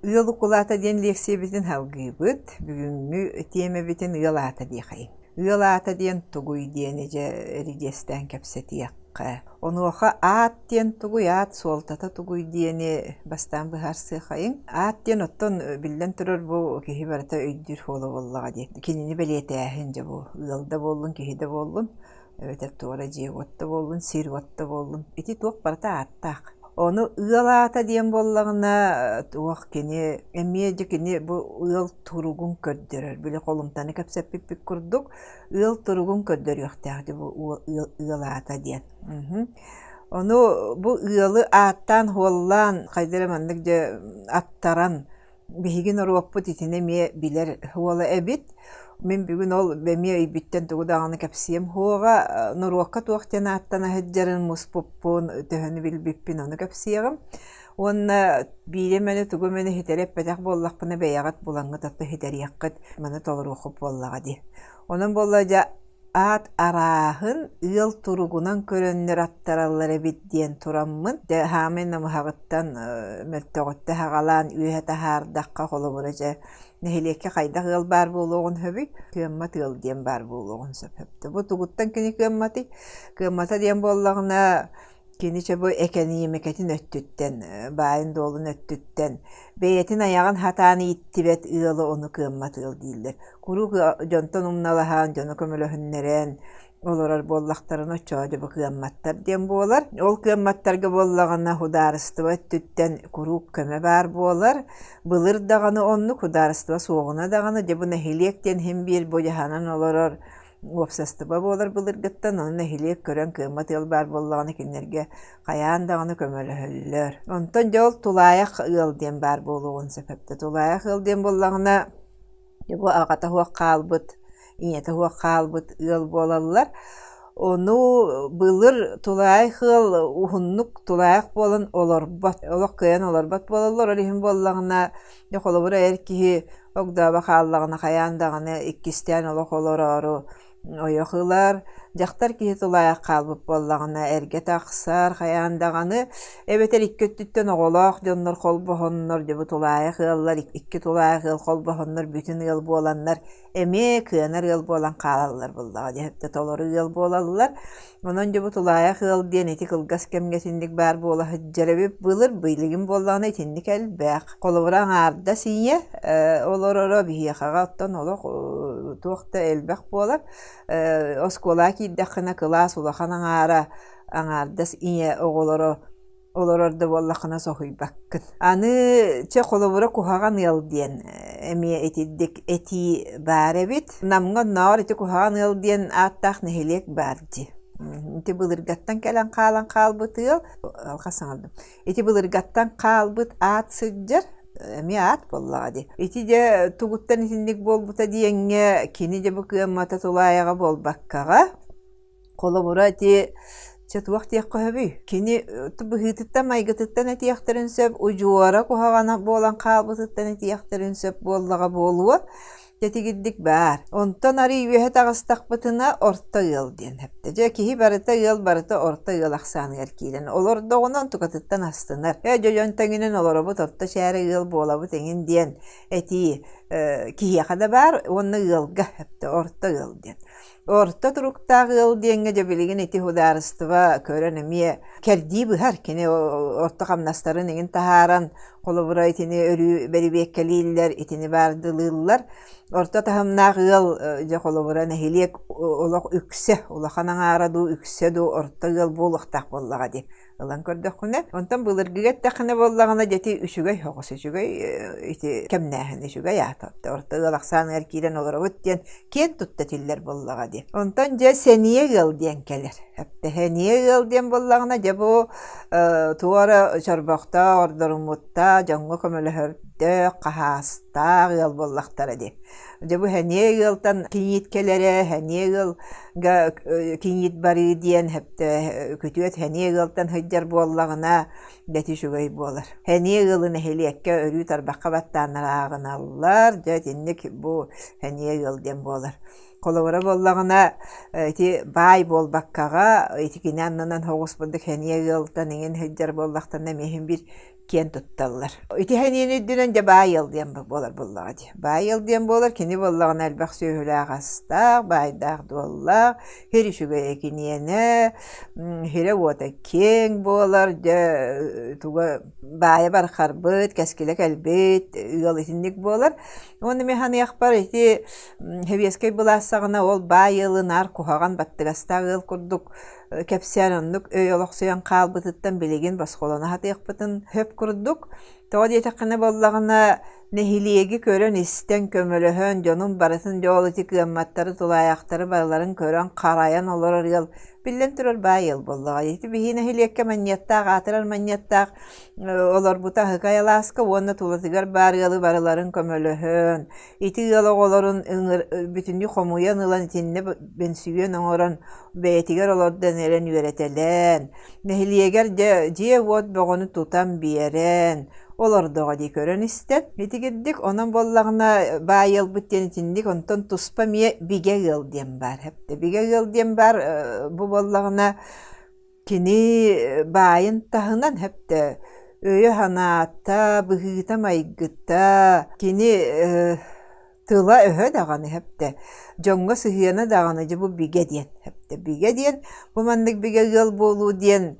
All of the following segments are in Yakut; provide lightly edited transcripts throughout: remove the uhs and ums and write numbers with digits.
Ыал укулаата диэн лиэксийэбитин салгыыбыт. Бүгүҥҥү тиэмэбитин ыал аата диэхэйиҥ. Ыал аата диэн тугуй диэни дьэ эридьиэстээн кэпсэтиэххэ. Онуоха аат диэн тугуй, аат суолтата тугуй диэни бастаан быһаарсыахайыҥ. Аат диэн оттон биллэн турар бу киһи барыта өйдүүр суола буоллаҕа дии. Кинини бэлиэтээһин дьэ бу ыал да буоллун, киһи да буоллун эбэтэр туора дьиэ-уот да буоллун, сир-уот да буоллун, ити туох барыта ааттаах. Ону ыал аата диэн буоллаҕына, туох кини эмиэ дьэ кини бу ыал туругун көрдөрөр. Били холумтаны кэпсэппиппит курдук, ыал туругун көрдөрүөхтээх дьэ бу ыал аата диэн. Ону бу ыалы ааттаан-суоллаан хайда эрэ маннык дьэ аттаран Биһиги норуоппут итини эмиэ билэр уола эбит. Мин бүгүн ол эмиэ өйбүттэн тугу даҕаны кэпсиэм суоҕа. Норуокка туох диэн ааттана сылдьарын муспуппун, төһөнү билбиппин ону кэпсиэҕим. Уонна биири эмэни тугу эмэни ситэри эппэтэх буоллахпына бэйэҕит булаҥҥыт отто ситэриэххит, маны толоруоххут буоллаҕа дии. Онон буолла дьэ Аат арааһын ыал туругунан көрөннөр аттараллар эбит диэн тураммын, дьэ саамай намыһаҕыттан мөлтөҕүттэн саҕалаан үөһэ таһаардахха, холобура дьэ нэһилиэккэ хайдах ыал баар буолуоҕун сөбүй? Кыаммат ыал диэн баар буолуоҕун сөп. Бу тугуттан кини кыамматый? Кыаммата диэн буоллаҕына Кини чэ бу экэниэмикэтин өттүттэн, баайын-дуолун өттүттэн бэйэтин айаҕын хатаан ииттибэт ыалы ону кыаммат ыал дииллэр. Куруук дьонтон умналаһан, дьону көмөлөһүннэрэн олорор буоллахтарына оччоҕо дьэ бу кыамматтар диэн буолар. Ол кыамматтарга буоллаҕына судаарыстыба өттүттэн куруук көмө баар буолар. Былыр даҕаны оннук, судаарыстыба суоҕуна даҕаны дьэ бу нэһилиэк диэн иһин биир бу дьаһанан олорор уопсастыба буолар былыргыттан, ону нэһилиэк көрөн кыаммат ыал баар буоллаҕына кинилэргэ хайаан даҕаны көмөлөһөллөр. Онтон дьэ ол тулаайах ыал диэн баар буолуоҕун сөп эбитэ. Тулаайах ыал диэн буоллаҕына бу аҕата суох хаалбыт, ийэтэ суох хаалбыт ыал буолаллар. Ону былыр тулаайах ыал уһуннук тулаайах буолан олорбот, олох кыайан олорбот буолаллар. Ол иһин буоллаҕына, дьэ холобура эр киһи Огдообо хааллаҕына хайаан даҕаны иккистээн олох олороору ойох ылар, дьахтар киһи тулаайах хаалбыт буоллаҕына эргэ тахсар хайаан даҕаны, эбэтэр икки өттүттэн оҕолоох дьоннор холбоһоннор, дьэ бу тулаайах ыаллар икки тулаайах ыал холбоһоннор бүтүн ыал буоланнар эмиэ кыанар ыал буолан хаалаллар буоллаҕа дии, толору ыал буолаллар. Онон дьэ бу тулаайах ыал диэн ити кылгас кэмҥэ итинник баар буола сылдьар эбит. Былыр билигин буоллаҕына итинник элбэх. Холобура аҥаардас ийэ олороро биһиэхэҕэ оттон олох туох да элбэх буолар. Оскуолаҕа киирдэххинэ кылаас улахан аҥаара аҥаардас ийэ оҕолоро олорор да буоллаххына соһуйбаккын. Аны чэ холобура куһаҕан ыал диэн эмиэ итирдик этии баар эбит. Намҥа оннооҕор ити куһаҕан ыал диэн ааттаах нэһилиэк баар дии. Ити былыргаттан кэлэн хаалан хаалбыт ыал, алҕас саҥардым. Ити былыргаттан хаалбыт аат сылдьар, эмиэ аат буоллаҕа дии. Ити дьэ тугуттан итинник буолбута диэҥҥэ кини дьэ бу кыаммата тулаайаҕа буолбаккаҕа Холобура, ити чэ туох диэххэ сөбүй? Кини быһыытыттан, майгытыттан этиэхтэрин сөп, удьуора куһаҕана буолан хаалбытыттан этиэхтэрин сөп буоллаҕа буолуо. Тэтигирдик баар. Онтон арый үөһэ таҕыстахпытына орто ыал диэн эптэ. Дьэ киһи барыта ыал барыта орто ыал ахсааныгар киирэн олордоҕуна онтукатыттан астынар. Ээ дьэ дьон тэҥинэн олоробут орто чээрэ ыал буолабыт эҥин диэн этии киһиэхэ да баар уонна ыалга эптэ орто ыал диэн. Орто туруктаах ыал диэҥҥэ дьэ билигин ити судаарыстыба көрөн эмиэ кэрдии быһар. Кини орто хамнастарын иҥин таһааран, холобура итини өрүү бэрибиэккэлииллэр, итини баардылыыллар. Орто таһымнаах ыал дьэ холобура нэһилиэк олох үксэ, улахан аҥаара дуу, үксэ дуу орто ыал буолуохтаах буоллаҕа дии. Ылан көрдөххүнэ, онтон былыргыга эттэххинэ буоллаҕына, дьэ ити үчүгэй оҕус, үчүгэй ити кэмнээһин үчүгэй аата. Орто ыал ахсааныгар киирэн олоробут диэн киэн тутта этиллэр буоллаҕа дии. Онтон дьэ сэниэ ыал диэн кэлэр. Сэниэ ыал диэн буоллаҕына, дьэ бу туора чорбохтоох, ордоруммуттаах, дьоҥҥо көмөлөһөрдөөх, хаһаастаах ыал буоллахтара дии. Дьэ бу сэниэ ыалтан кийиит кэлэрэ, сэниэ ыалга кийиит барыы диэн күтүөт сэниэ ыалтан сылдьар буоллаҕына, дэти үчүгэй буолар. Сэниэ ыалы нэһилиэккэ өрүү тарбахха баттааннар ааҕыналлар, дьэ итинник бу сэниэ ыал диэн буолар. Холобура буоллаҕына, ити баай буолбаккаҕа, ити кини аннынан соҕус бурдук сэниэ ыалтан иҥин сылдьар буоллахтарына эмиэ син биир киэн тутталлар. Ити сэниэни үрдүнэн дьэ баай ыал диэн буолар буоллаҕа дии. Баай ыал диэн буолар, кини буоллаҕына элбэх сүөһүлээх астаах, баайдаах-дуоллаах, сир үчүгэйэ киниэнэ, сирэ-уота киэҥ буолар, дьэ туга баайа бархарбыт, кэскилэ кэлбит ыал итинник буолар. Уонна мин саныахпар ити сэбиэскэй былаас саҕана ол баай ыалы наар куһаҕан баттыгастаах ыал курдук кэпсээн оннук өй олохсуйан хаалбытыттан билигин босхолоно сатыахпытын сөп курдук. Тоҕо диэтэххинэ буоллаҕына нэһилиэги көрөн-истэн, көмөлөһөн, дьонун барытын дьэ ол ити кыамматтары, тулаайахтары барыларын көрөн, харайан олорор ыал биллэн турар баай ыал буоллаҕа. Ити биһиги нэһилиэккэ манньыаттаах, аатырар манньыаттаах олорбута Аһыкай алааска уонна тулатыгар баар ыалы барыларын көмөлөһөн, ити ыал оҕолорун ыҥыр бүтүннүү хомуйан ылан итиннэ бэнсүйүөн оҥорон бэйэтигэр олордон эрэн үөрэтэлээн, нэһилиэгэр дьэ дьиэ-уот бөҕөнү тутан биэрэн олордоҕо дии көрөн-истэн. Итигирдик онон буоллаҕына баай ыалбыт диэн итинник онтон туспа эмиэ бигэ ыал диэн баар. Бигэ ыал диэн баар бу буоллаҕына Кини баайын таһынан сөптөө өйө-санаата, быһыыта-майгыта, кини тыла-өһө даҕаны сөптөө, дьоҥҥо сыһыана даҕаны дьэ бу бигэ диэн сөптөө. Бигэ диэн бу маннык бигэ ыал буолуу диэн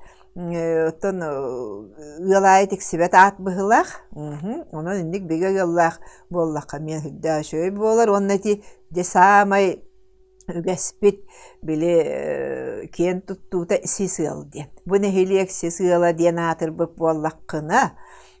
оттон ыал аайы тиксибэт аат быһыылаах. Онон инник бигэ ыаллаах буоллахха эмиэ сүрдээх үчүгэй буолар уонна ити дьэ саамай Үгэспит били киэн туттуута сис ыал диэн. Бу нэһилиэк сис ыала диэн аатырбыт буоллаххына,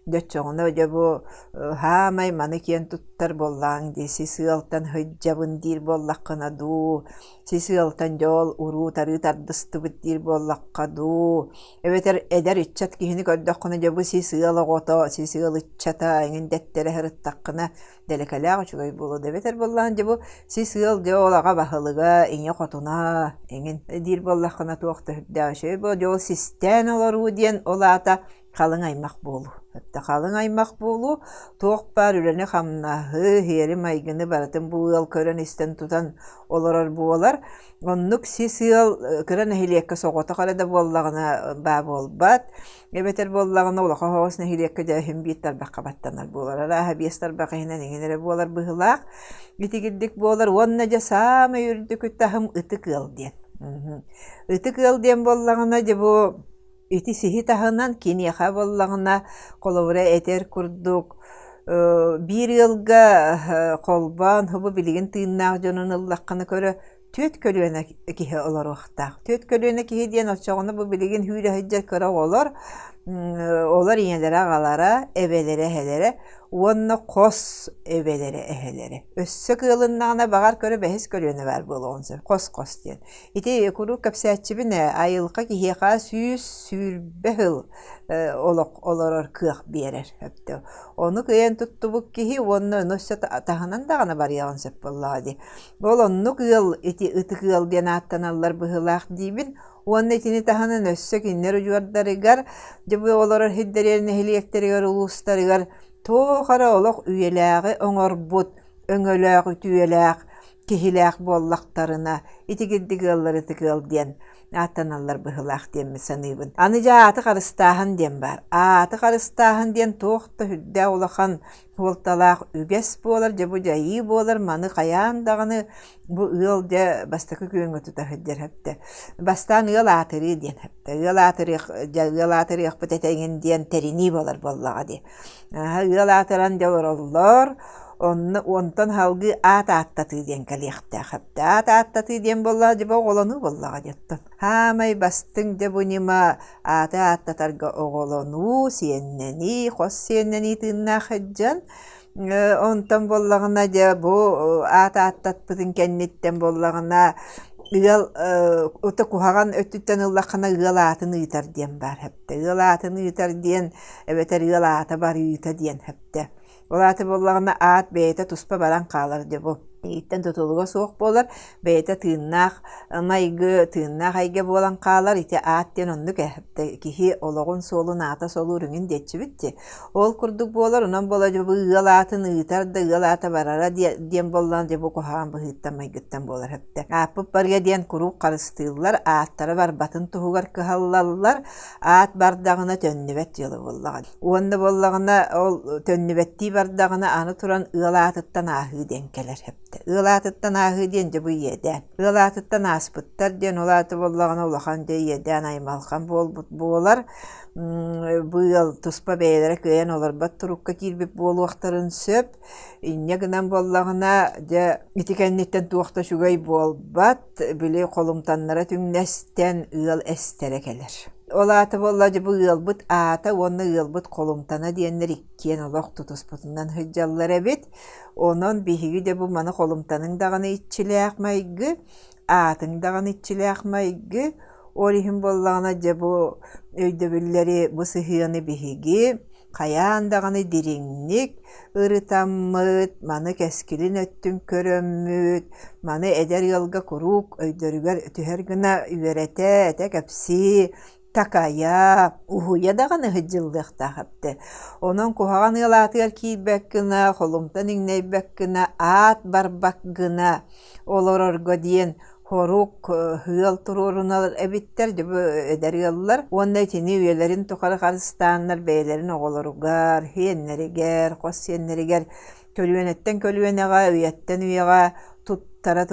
дьэ оччоҕуна дьэ бу хаамай маны киэн туттар буоллаҕыҥ дии, сис ыалтан сылдьабын диир буоллаххына дуу, сис ыалтан дьэ ол уруу-тарыы тардыстыбыт диир буоллахха дуу, эбэтэр эдэр ыччат киһини көрдөххүнэ дьэ бу сис ыал оҕото, сис ыал ыччата эҥин дэттэрэ сырыттаххына дэлэкэлээх үчүгэй буолуо да эбэтэр буоллаҕына дьэ бу сис ыал дьэ ол аҕа баһылыга ийэ хотуна эҥин диир буоллаххына туох да сүрдээх үчүгэй буолуо дьэ ол систээн олоруу диэн ол аата халыҥ аймах буолуу өттө халыҥ аймах буолуу туох баар үлэни-хамнаһы сиэри-майгыны барытын бу ыал көрөн-истэн тутан олорор буолар оннук сис ыал кыра нэһилиэккэ соҕотох эрэ да буоллаҕына баа буолбат Эбэтэр буоллаҕына улахан оҕус нэһилиэккэ дьэ иһин биир тарбахха баттанар буолар. Арааһа биэс тарбах иһинэн иҥин эрэ буолар быһыылаах. Итигирдик буолар уонна дьэ саамай үрдүкү таһым ытык ыал диэн. Ытык ыал диэн буоллаҕына дьэ бу ити сиһи таһынан киниэхэ буоллаҕына холобура этэр курдук биир ыалга холбоон бу билигин тыыннаах дьонун ыллаххына көрө түөрт көлүөнэ киһи олоруохтаах. Түөрт көлүөнэ киһи диэн оччоҕуна бу билигин сүүрэ сылдьар кыра оҕолор, олор ийэлэрэ-аҕалара, эбэлэрэ-эһэлэрэ уонна хос эбэлэрэ эһэлэрэ. Өссө кыалыннаҕына баҕар көрө бэһис көлүөнэ баар буолуоҕун сөп. Хос-хос диэн. Ити куруук кэпсээччибин ээ, айылҕа киһиэхэ 120 сыл олох олорор кыах биэрэр. Ону кыайан туттубут киһи уонна ону өссө таһынан даҕаны барыаҕын сөп буоллаҕа дии. Ол оннук ыал ити ытык ыал диэн ааттаналлар быһыылаах диибин уонна итини таһынан өссө кинилэр удьуордарыгар, дьэ бу олорор сирдэригэр, нэһилиэктэригэр, улуустарыгар туох эрэ олох үйэлээҕи оҥорбут, өҥөлөөх, үтүөлээх, киһилээх буоллахтарына итигирдик ыаллар ытык ыал диэн ааттаналлар быһыылаах диэммин саныыбын. Аны дьэ ааты харыстааһын диэн баар. Ааты харыстааһын диэн туох да сүрдээх улахан суолталаах үгэс буолар, дьэ бу дьайыы буолар, маны хайаан даҕаны бу ыал дьэ бастакы күөҥҥэ тута сылдьар сөптө. Бастаан ыал аатырыы диэн сөптө. Ыал аатырыах дьэ ыал аатырыахпыт этэ эҥин диэн тэринии буолар буоллаҕа дии. Ыал аатыран дьэ олороллор, онно онтон салгыы аат ааттатыы диэн кэлиэхтээх сөптө. Аат ааттатыы диэн буоллаҕа дьэ бу оҕолонуу буоллаҕа дии оттон. Хаамай бастыҥ дьэ бу ньыма ааты ааттатарга оҕолонуу, сиэннэнии, хос сиэннэнии тыыннаах сылдьан, онтон буоллаҕына дьэ бу аат ааттаппытын кэнниттэн буоллаҕына ыал ото куһаҕан өттүттэн ыллаххына ыал аатын ыытар диэн баар сөптө. Ыал аатын ыытар диэн эбэтэр ыал аата барыыта диэн сөптө. Ол аата буоллаҕына аат бэйэтэ туспа баран хаалар дьэ бу. Ииттэн тутулуга суох буолар, бэйэтэ тыыннаах майгы, тыыннаах эйгэ буолан хаалар. Ити аат диэн оннук ээ. Киһи олоҕун суолун аата солуур үҥүн диэччибит дии. Ол курдук буолар, онон буола дьэ бу ыал аатын ыытар да ыал аата барара диэн буоллаҕына дьэ бу куһаҕан быһыыттан майгыттан буолар эбитэ. Ааппыт барыа диэн куруук харыстыыллар, ааттара барбатын туһугар кыһаллаллар. Аат бардаҕына төннүбэт дьыала буоллаҕа. Уонна буоллаҕына ол төннүбэттии бардаҕына аны туран ыал аатыттан ааһыы диэн кэлэр эбитэ. Ыал аатыттан ааһыы диэн дьэ бу иэдээн. Ыал аатыттан ааспыттар диэн ол аата буоллаҕына улахан дьэ иэдээн аймалҕан буолбут буолар. Бу ыал туспа бэйэлэрэ кыайан олорбот турукка киирбит буолуохтарын сөп. Инньэ гынан буоллаҕына дьэ ити кэнниттэн туох да үчүгэй буолбат, били холумтаннара түҥнэстэн ыал эстэрэ кэлэр. Ол аата буолла дьэ бу ыалбыт аата уонна ыалбыт холумтана диэннэр иккиэн олох тутуспутунан сылдьаллар эбит. Онон биһиги дьэ бу маны холумтаныҥ даҕаны иччилээх майгы, аатыҥ даҕаны иччилээх майгы. Ол иһин буоллаҕына дьэ бу өйдөбүллэри, бу сыһыаны биһиги хайаан даҕаны дириҥник ырытаммыт, маны кэскилин өттүн көрөммүт, маны эдэр ыалга куруук өйдөрүгэр түһэр гына үөрэтэ, этэ-кэпсии, такайа, уһуйа даҕаны сылдьыллыахтаах эбитэ. Онон куһаҕан ыал аатыгар киирбэт гына, холумтан иҥнэйбэт гына, аат барбат гына олорорго диэн хорук ыал туруорунар эбиттэр дьэ бу эдэр ыаллар уонна итини үйэлэрин тухары харыстааннар бэйэлэрин оҕолоругар, сиэннэригэр, хос сиэннэригэр көлүөнэттэн көлүөнэҕэ, үйэттэн үйэҕэ туттара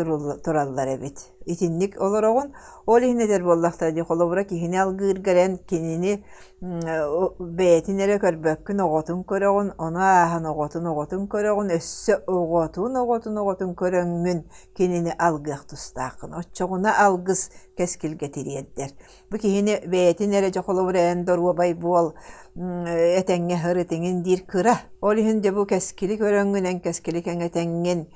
тураллар эбит. Итинник олороҕун. Ол иһин этэр буоллахтара дии, холобура киһини алгыырга эрэн кинини бэйэтин эрэ көрбөккүн, оҕотун көрөҕүн, ону ааһан оҕотун оҕотун көрөҕүн, өссө оҕотун оҕотун оҕотун көрөҥҥүн кинини алгыах тустааххын. Оччоҕуна алгыс кэскилгэ тириэрдэр. Бу киһини бэйэтин эрэ дьэ холобур эн доруобай буол, этэҥҥэ сырытыҥын диир кыра. Ол иһин дьэ бу кэскили көрөҥҥүн, эн кэскили кэҥэтэҥҥин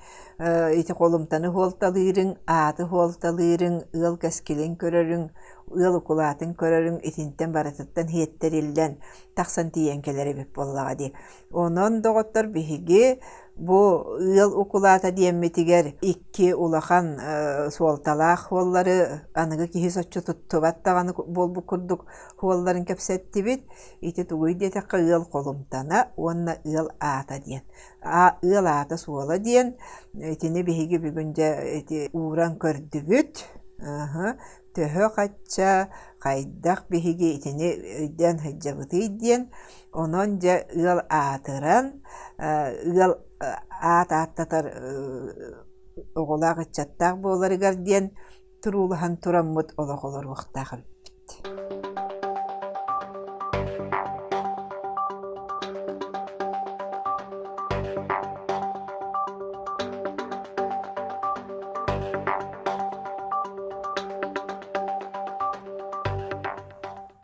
ити холумтаны хуолталыырыҥ, ааты хуолталыырыҥ, ыал кэскилин көрөрүҥ, ыал укулаатын көрөрүҥ итинтэн барытыттан иһиттэриллэн тахсан тиийэн кэлэр эбит буоллаҕа дии. Онон, доҕоттор, биһиги бу ыал укулаата диэммитигэр икки улахан суолталаах суоллары аныгы киһи соччо туттубат даҕаны буолбут курдук суолларын кэпсэттибит. Ити тугуй диэтэххэ ыал холумтана уонна ыал аата диэн. Ыал аата суола диэн итини биһиги бүгүн дьэ ити ууран көрдүбүт. Төһө-хачча, хайдах биһиги итини өйдөөн сылдьабытый диэн Онон дьэ ыал аатыран, ыал аат ааттатар оҕолоох ыччаттаах буоларыгар диэн туруулаһан тураммыт олох олоруохтаах эбиппит.